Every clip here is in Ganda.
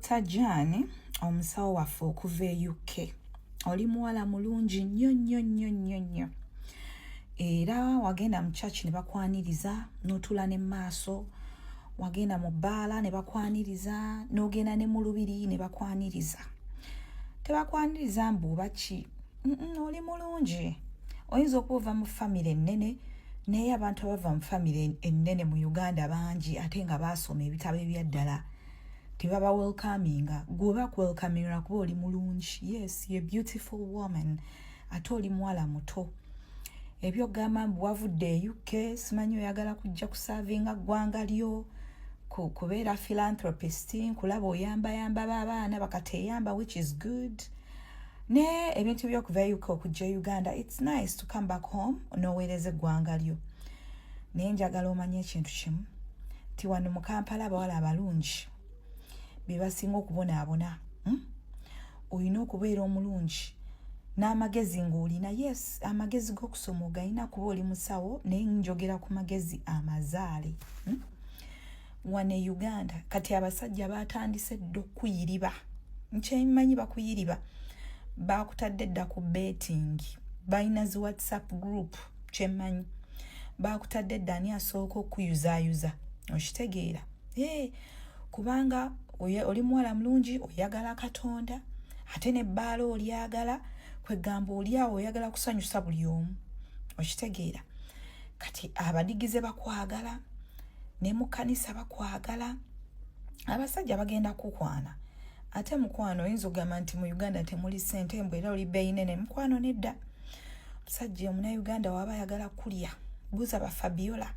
Dr Jan, omusawo waffe okuva e UK, oli muwala mulungi nnyo nnyo nnyo nnyo nnyo, era wagenda mu church ne bakwaniriza n'otuula ne maaso, wagenda mu bbaala ne bakwaniriza, n'ogenda ne mu lubiri ne bakwaniriza. Tebakwaniriza mbu oba ki, oli mulungi. Oyinza okuba ova mu famire ennene, naye abantu abava mu famire ennene mu Uganda bangi, ate nga baasoma ebitabo ebyaddala, tebaba welcominga. Gwe bakwelcominga kuba oli mulungi. Yes, you're a beautiful woman, ate oli muwala muto. Ebyogamba mbu wavudde e UK, simanyi oyagala kujja kuservinga ggwanga lyo, kubeera philanthropist, nkulaba oyambayamba b'abaana bakateyamba, which is good. Ne ebintu byokuva e UK okujja e Uganda, it's nice to come back home n'oweereza eggwanga lyo. Naye njagala omanye ekintu kimu, nti wano mu Kampala abawala abalungi be basinga okubonaabona, Olina okubeera omulungi n'amagezi ng'olina. Yes, amagezi g'okusoma ogayina kuba oli musawo, naye njogera ku magezi amazaale, Wano e Uganda kati abasajja batandise dda okuyiriba. Nkyemanyi bakuyiriba, bakutadde dda ku betting, balina zi WhatsApp group. Kyemmanyi bakutadde dda ani asooka okuyuzaayuza, okitegeera? Hey, kubanga oli muwala mulungi, oyagala Katonda, ate nebbaala olyagala, kwegamba oli awo oyagala kusanyusa buli omu, okitegeera? Kati abadigize bakwagala, ne mu kkanisa bakwagala, abasajja bagenda kukwana. Ate mukwano, oyinza okugamba nti mu Uganda temuli ssente, mbwe era oli bbeeyi nene. Mukwano, nedda. Omusajja omunauganda waba ayagala kulya, buuza ba Fabiola,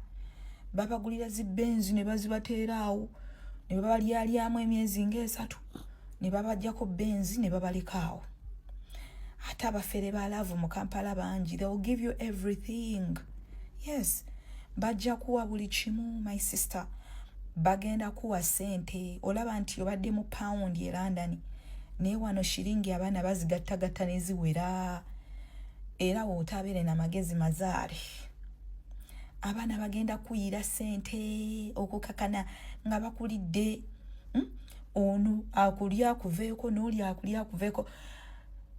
babagulira zi Benz ne bazibateera awo ne babalyalyamu emyezi nga 3, ne babajjako Benz ne babalekaawo. Ate abafere ba love mu Kampala bangi. They will give you everything. Yes, bajja kuwa buli kimu. My sister, bagenda kuwa sente. Olaba nti obadde mu pound e London, naye wano shiringi abaana bazigattagatta neziwera. Era wootabeere namagezi mazaale, abaana bagenda kuyira sente okukakana nga bakulidde, Ono akulya akuveeko, n'oli akulya akuveeko.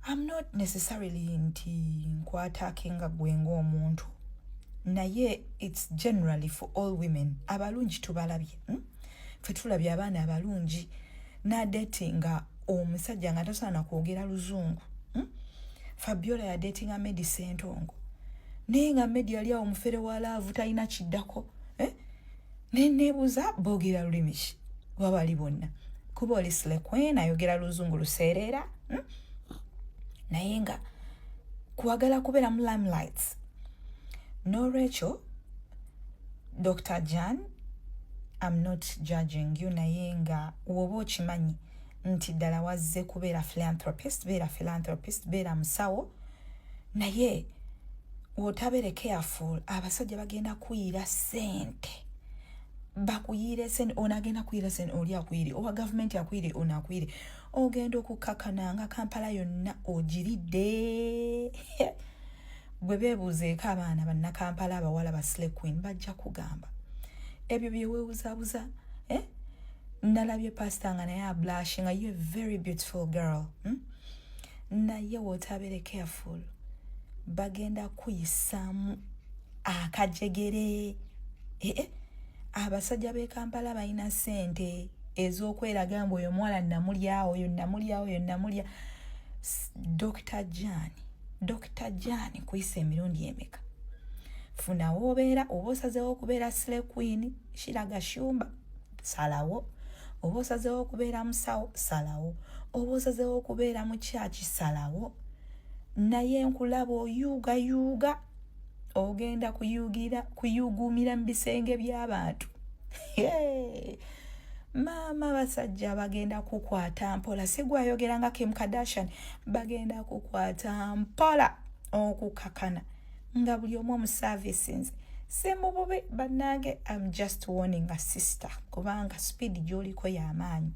I'm not necessarily nti nkwataake nga gwe ng'omuntu, naye it's generally for all women. Abalungi tubalabye, Ffe tulabye abaana abalungi n'adatinga omusajja nga tasobola nakwogera luzungu, Fabiola yadatinga Medi Sentongo, naye nga Medi yali awo mufere wa love, talina kiddako, eh? Neneebuuza boogera lulimi ki wabali bonna, kuba oli slay queen ayogera luzungu luseerera, Naye nga kwagala kubeera mu limelights. N'olwekyo Dr Jan, I'm not judging you, naye nga woba okimanyi nti ddala wazze kubeera philanthropist, beera philanthropist, beera musawo. Naye wotabeere careful, abasajja bagenda kuyira sente, bakuyire sente. Ono agenda kuyira sente, oli akuyire, owa gavumenti akuyire, ono akuyire. Ogenda okukakana nga Kampala yonna ogiridde. Bwe beebuuzeeko abaana bannakampala abawala ba slay queen, bajja kugamba ebyo byeweebuzaabuza, eh? Nalabye pasita nga naye ablushinga. You a very beautiful girl, Naye wootabeere careful, bagenda kuyisaamu akajegere, eh, eh. Abasajja b'e Kampala balina ssente ez'okweraga mbu oyo omuwala namulyawo, oyo namulyawo, oyo namulya. Dr Jan, Dr Jan, kuyisa emirundi emeka? Funawo obeera, oba osazeewo okubeera slay queen Shiraga Shumba, salawo. Oba osazeewo okubeera musawo, salawo. Oba osazeewo okubeera mu kyaki, salawo. Naye nkulaba oyuugayuuga, ogenda kuyuugira kuyugumira mu bisenge by'abantu. Maama, abasajja bagenda kukwata mpola. Sigwayogera nga Kim Kardashian, bagenda kukwata mpola okukakana nga buli omu omuservicinze. Si mu bubi bannange, am just warning a sister, kubanga speed gy'oliko y'amaanyi,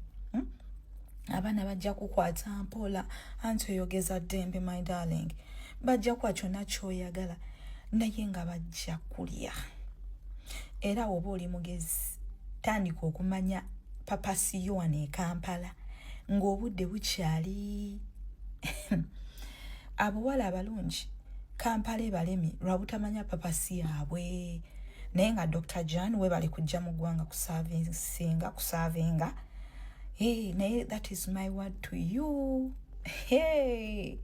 Abaana bajja kukwata mpola, anti oyogeza ddembe. My darling, bajja kuwa kyonna kyoyagala, naye nga bajja kulya. Era woba oli mugezi, tandika okumanya purpose yo wano e Kampala. Ng'obudde bukyali. Abawala abalungi Kampala ebalemye lwa butamanya purpose yaabwe. Naye nga Dr Jan, webale kujja mu ggwanga kuservinga, kuservinga. Hey, naye that is my word to you. Hey.